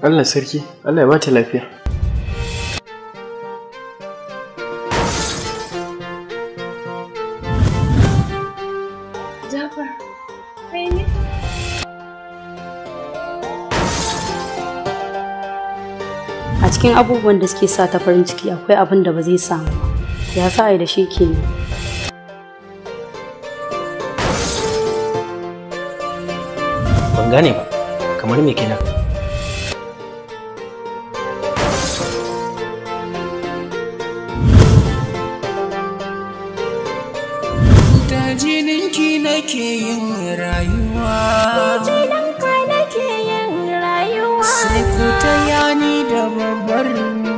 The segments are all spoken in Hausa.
Allah sarki, Allah ya bata lafiya. Jafar, kai ne? A cikin abubuwan da suke sa ta farin ciki akwai abin da ba zai samu ba. Ya sa ai da shi kenan. Ban gane ba, kamar me kenan? Da jininki nake yin rayuwa. Jininka nake yin rayuwa. Sai ku taya ni da babbar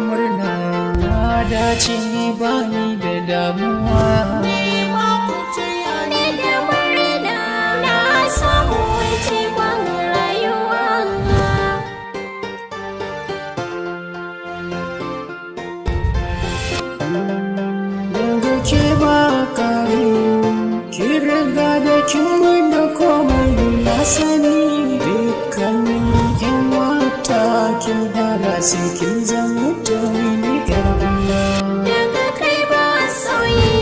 murna. Na dace ba ni da damuwa. Ni ma ku taya ni da murna. Na samu jigon rayuwa. Daga ke ba kare, ki riga da kin da komai na sani dukkanin yan mata kin dara sai kin zama ta mini yar uwa. Daga kai ba sauyi,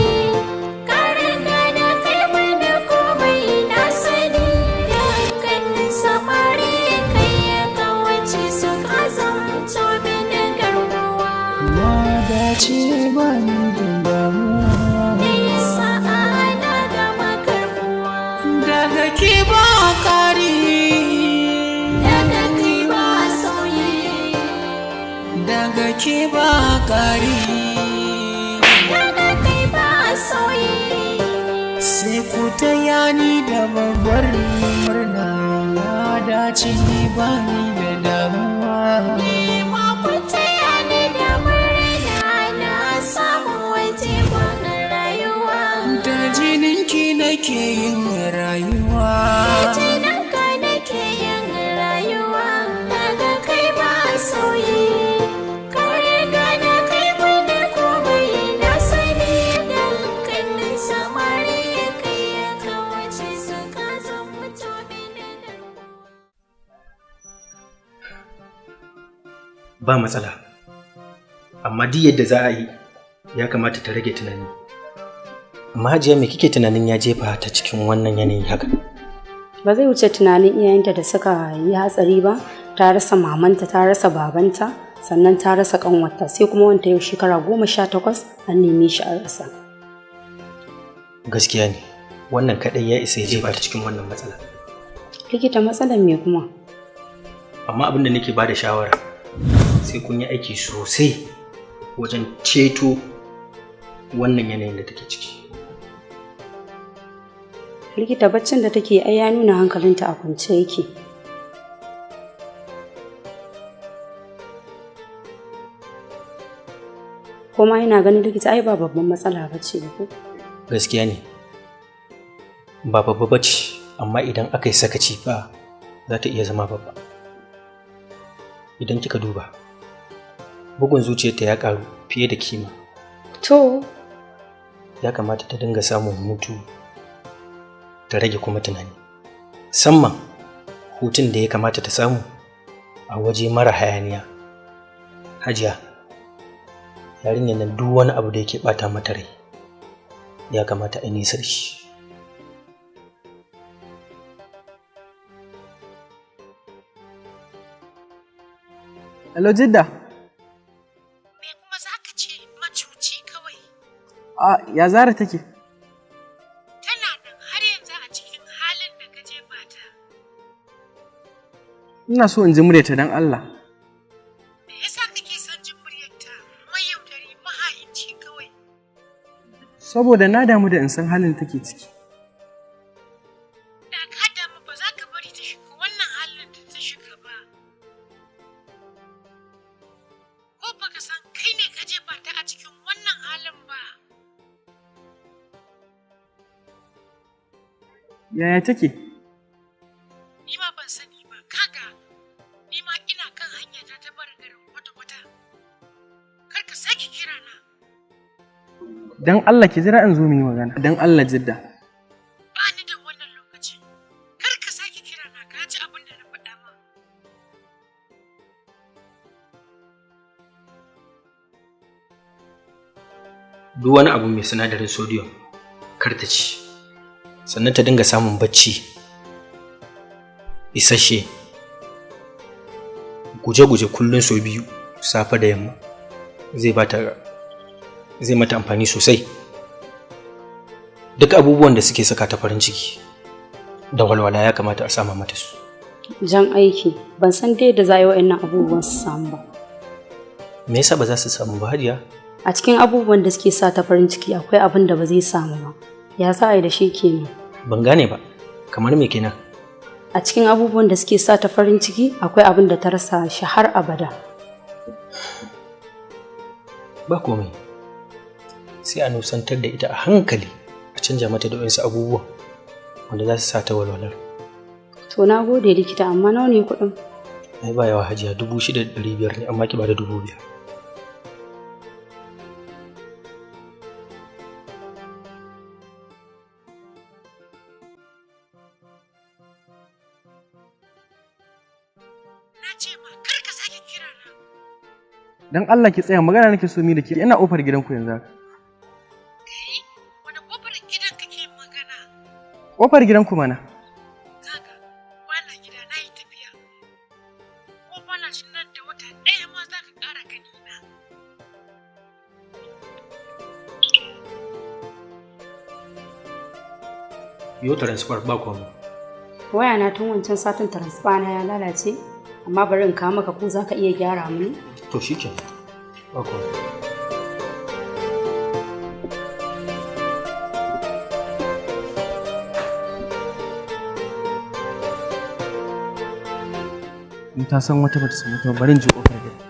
ka riga da kai mana komai na sani. Dukkanin samari kai ya kawace su ka zamto mini garkuwa. Na dace ba ni da damuwa. Ni sa'a na gama karbuwa. Daga ke ba kare, Daga kai ba sauyi, daga ke ba kare. daga kai ba sauyi. Sai ku taya ni da babbar murna. Na dace ba ni da damuwa. Ni ma ku taya ni da murna na samu jigon rayuwa. Da jininki nake yin rayuwa. Jininka nake yin rayuwa. Daga kai ba sauyi, ka riga da kai mana komai na sani. Dukkanin samari kai ya kawace su ka zamto mini garkuwa. Ba matsala. Amma duk yadda za a yi, ya kamata ta rage tunani. Amma Hajiya, me kike tunanin ya jefa ta cikin wannan yanayi haka? Ba zai wuce tunanin iyayenta da suka yi hatsari ba, ta rasa mamanta, ta rasa babanta, sannan ta rasa kanwarta, sai kuma wanta yau shekara 18 an neme shi an rasa. Gaskiya ne, wannan kaɗai ya isa ya jefa ta cikin wannan matsala. Likita, matsalar me kuma? Amma abin da nake bada shawara, sai kun yi aiki sosai wajen ceto wannan yanayin da take ciki. Likita, baccin da take ai ya nuna hankalinta a kwance yake. Kuma ina ganin likita ai ba babban matsala ba ce ko? Gaskiya ne, ba babba ba ce, amma idan aka yi sakaci ba za ta iya zama babba. Idan kika duba, bugun zuciyarta ya ƙaru fiye da kima. To. Ya kamata ta dinga samun hutu ta rage kuma tunani. Musamman hutun da ya kamata ta samu a waje mara hayaniya. Hajiya, yarinyar nan duk wani abu da yake ɓata mata rai ya kamata a nisa da shi. Hello Jidda. Me kuma za ka ce, macuci kawai? A ya Zara take? Tana nan har yanzu a cikin halin da ka jefa ta. Ina so in ji muryarta don Allah. Me yasa kake son jin muryarta? Mayaudari, maha'inci kawai. Saboda na damu da in san halin da take ciki. Da ka damu ba za ka bari ta shiga wannan halin da ta shiga ba. Ko baka san kai ne ka jefa ta a cikin wannan halin ba? Yaya take? Ni ma ban sani ba. Kaga, ni ma ina kan hanya ta ta barin garin kwata-kwata. Kar ka sake kira na. Don Allah ki jira in zo mu yi magana. Don Allah Jidda. Ba ni da wannan lokaci. Kar ka sake kira na, ka ji abin da na faɗa ma. Duk wani abu mai sinadarin sodium kar ta ci. Sannan ta dinga samun bacci isasshe. Guje-guje kullum sau 2 safe da yamma zai zai mata amfani sosai. Duk abubuwan da suke saka ta farin ciki da walwala ya kamata a sama mata su. Jan aiki, ban san dai da za a yi wa'annan abubuwan su samu ba. Me yasa ba za su samu ba Hajiya? A cikin abubuwan da suke sa ta farin ciki akwai abin da ba zai samu ba. Ya za a yi da shi kenan? Ban gane ba. Kamar me kenan? A cikin abubuwan da suke sa ta farin ciki akwai abin da ta rasa shi har abada. Ba komai. Sai a nusantar da ita a hankali a canja mata da wasu abubuwa wanda za su sa ta walwalar. To na gode likita, amma nawa ne kuɗin? Ai ba yawa Hajiya, 6,500 ne, amma ki bada 5,000. Na ce ma kar ka sake kira na. Dan Allah ki tsaya, magana nake so mi da ke. Ina kofar gidanku yanzu haka. Kai, wani kofar gidan kake magana? Kofar gidanku mana. Kaga, bana gida, na yi tafiya. Ko bana shi nan da wata ɗaya ma za ka ƙara gani na. Yo transfer ba komai. Waya na tun wancan satin transfer na ya lalace, amma bari in kawo maka ko za ka iya gyara mini. To shikenan. Ba komai. In ta san wata bata san wata ba, bari in je kofar gida.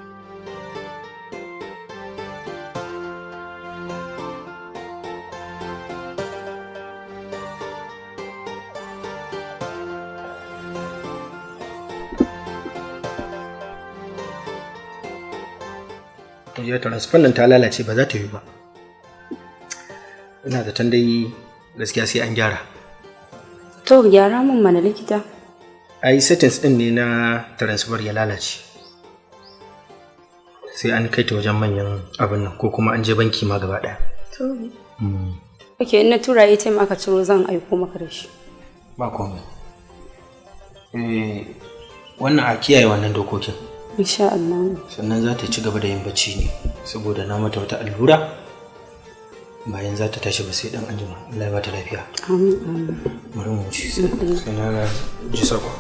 Hajiya, transfer nan ta lalace ba za ta yi ba. Ina zaton dai gaskiya sai an gyara. To gyara min mana likita. Ai settings din ne na transfer ya lalace. Sai an kai ta wajen manyan abin nan ko kuma an je banki ma gaba ɗaya. To. Ok, in na tura ATM aka ciro zan aiko maka da shi. Ba komai. Eh, wannan a kiyaye wannan dokokin. Insha Allah. Sannan za ta ci gaba da yin bacci ne saboda na mata wata allura bayan za ta tashi ba sai dan anjima. Allah ya ba ta lafiya. Amin amin. Bari mu wuce sai na ji sako.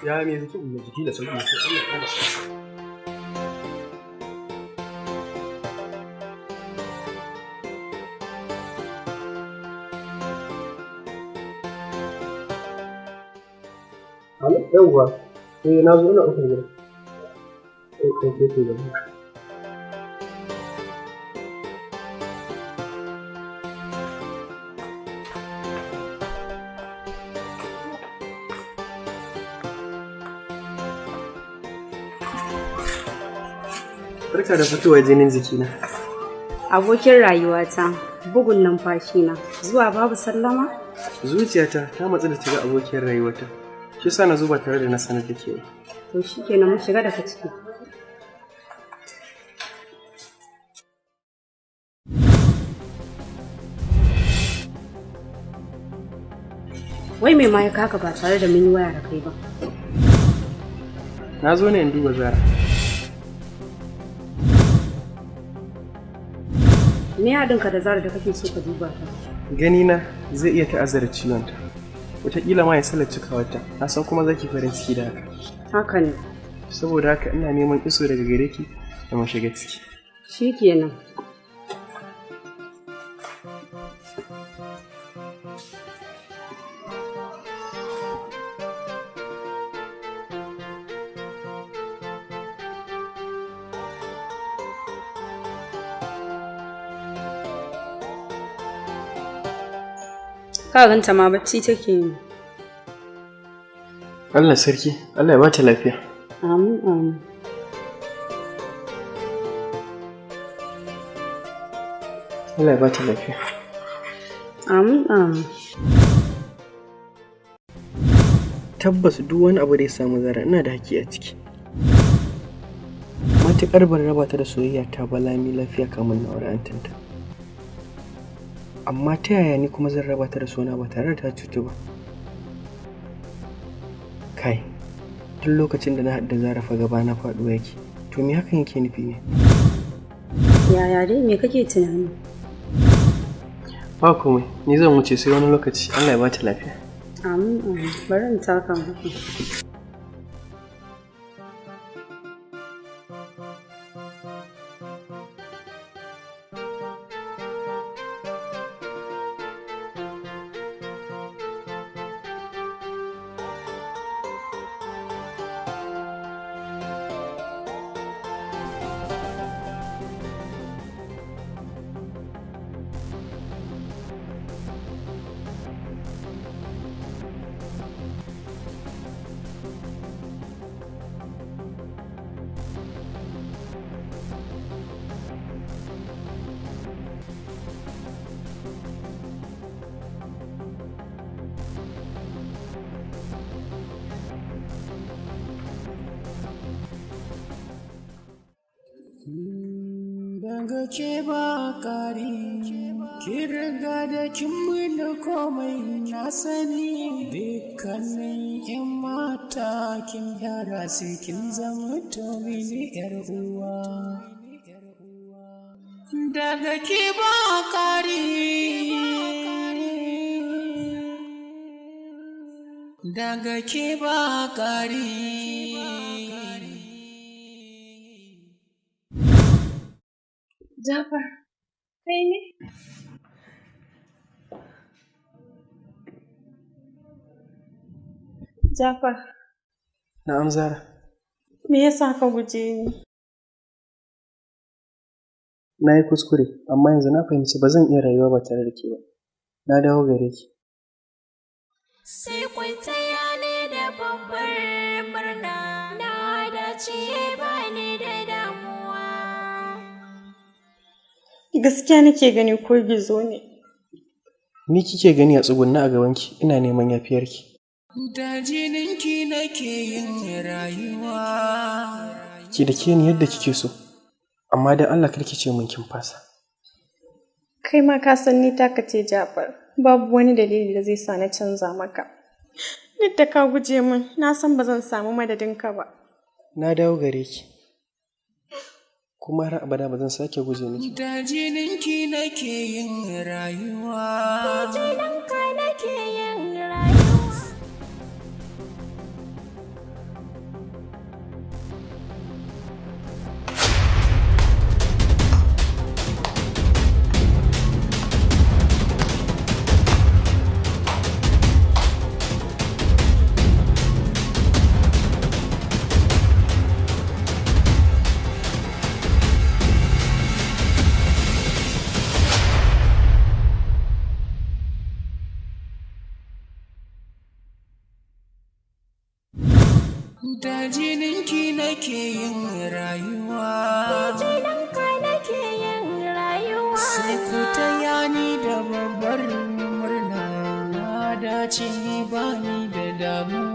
Ya me jiki mai jiki da sauki sai Allah ya kara. Alo, yawwa. Eh, na zo ina ƙofar gida. Eh, okay, to gaba. Barka da fitowa jinin jikina. Abokin rayuwata, bugun numfashina, zuwa babu sallama? Zuciyata ta matsu da ta ga abokiyar rayuwata. Shi sa na zo ba tare da na sanar da ke ba. To shikenan, mu shiga daga ciki. Wai me ma ya kaka ba tare da mun yi waya da kai ba? Na zo ne in duba Zara. Me haɗinka da Zara da kake so ka duba ta? Ganina zai iya ta'azzara ciwonta. Wataƙila ma ya salar cikawarta. Na san kuma zaki farin ciki da haka. Haka ne. Saboda haka ina neman iso daga gare ki da mu shiga ciki. Shikenan. Ka ganta ma bacci take yi. Allah sarki, Allah ya bata lafiya. Amin amin. Allah ya bata lafiya. Amin amin. Tabbas duk wani abu da ya samu Zara ina da haƙƙi a ciki. Matuƙar ban raba ta da soyayya ta ba lami lafiya kamun na aure antinta. Amma ta yaya ni kuma zan raba ta da sona ba tare da ta cutu ba? Kai, tun lokacin da na haɗu da Zara fa gaba na faɗuwa yake. To me hakan yake nufi ne? Yaya dai me kake tunani? Ba komai, ni zan wuce sai wani lokaci. Allah ya bata lafiya. Amin amin. Bari in taka maka. Daga ke ba ƙari, ki riga da kin mini komai na sani. Dukkanin 'yan mata kin yara sai kin zama to mini 'yar uwa. Daga ke ba ƙari, daga ke ba ƙari. Jafar, kai ne? Jafar, Na'am Zara. me yasa ka guje ni? Na yi kuskure, amma yanzu na fahimci ba zan iya rayuwa ba tare da ke ba. Na dawo gare ki. Sai ku taya ni da babbar murna, na dace ba ni da damuwa. Gaskiya nake gani ko gizo ne. Ni kike gani a tsugunna a gabanki, ina neman yafiyarki. Da jininki nake yin rayuwa. Ki da ke ni yadda kike so, amma dan Allah kar ki ce mun kin fasa. Kai ma ka san ni taka ce Jafar. Babu wani dalili da zai sa na canza maka. Duk da ka guje min, na san ba zan samu madadinka ba. Na dawo gare ki. Kuma har abada ba zan sake guje miki. Da jininki nake yin rayuwa. Da jininka nake yin rayuwa. Da jininki nake yin rayuwa. Da jininka nake yin rayuwa. Sai ku taya ni da babbar murna. Na dace ba ni da damuwa.